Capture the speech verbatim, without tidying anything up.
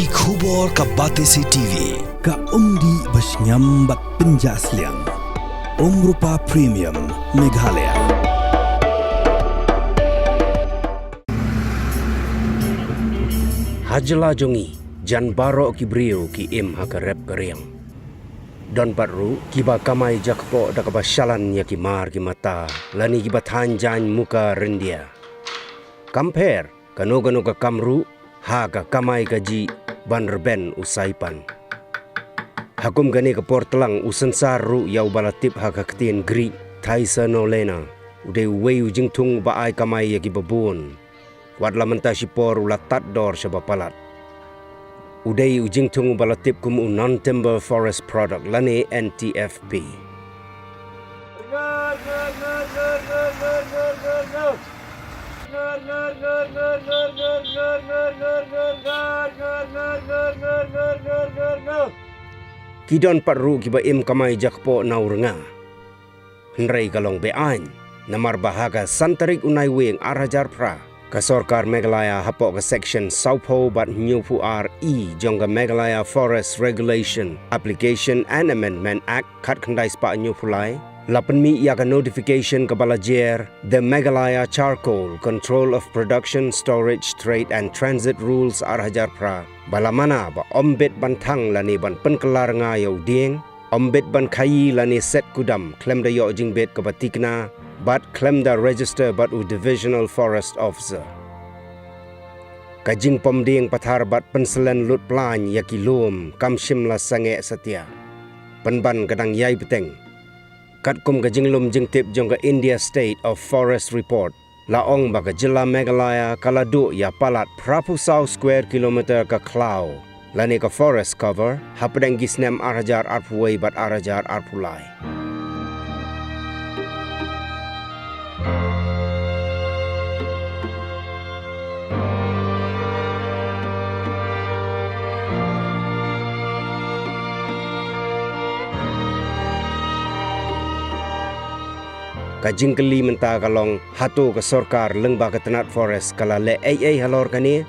Ki khubor ka Batesi T V, ka umdih ba shngiam bad pynjah sliang. Umrupa Premium, Meghalaya. Ha jylla jong ngi, jan baroh ki briew ki im ha ka rep ka riang. Don pat ruh kiba kamai jakpoh da kaba shalan ïa ki mar ki mata, lane kiba thaiñ jaiñ muka ryndia. Kam pher, kano kano ka kam ruh, ha ka kamai kajih ban rben u saipan. Ha kum kane ka por tlang u synsar ruh ïa uba la tip ha ka ktien Greek, Thais no lena. U dei uwei u jingthung uba ai kamai ïa kiba bun. Wat la mynta shipor u la tad dor shaba palat. U dei u jingthung uba la tip kum u non-timber forest product lane N T F P. Ki don pat ruh kiba im kamai jakpoh na u rnga. Hynrei ka long be-aiñ, namar ba ha ka san tarik u Naiwieng ar hajar phra, ka sorkar Meghalaya hapoh ka section sawphew bad hynñiewphew ar E jong ka Meghalaya Forest Regulation, Application and Amendment Act khatkhyndai spah hynñiewphew lai, la pynmih ïa ka notification kaba la jer The Meghalaya Charcoal Control of Production, Storage, Trade and Transit Rules ar hajar phra, ba la mana ba ym bit ban thang lane ban pynkylla rnga ïa u dieng, ym bit ban khaïi lane set kudam khlem da ïoh jingbit kaba tikna bad khlem da register bad u Divisional Forest Officer. Ka jingpom dieng pathar bad pynsyllen lut plaiñ ïa ki lum kam shym la sangeh satia. Pynban ka dang ïai bteng. Katkum ka jinglum jingtip jong ka India State of Forest Report, la ong ba ka jylla Meghalaya ka la duh ïa palat phraphew saw square kilometer ka khlaw lane ka forest cover hapdeng ki snem ar hajar arphew wei bad ar hajar arphew lai. Ka jingkylli mynta ka long, hato ka sorkar lyngba ka tnat forest ka la leh ei ei halor kane?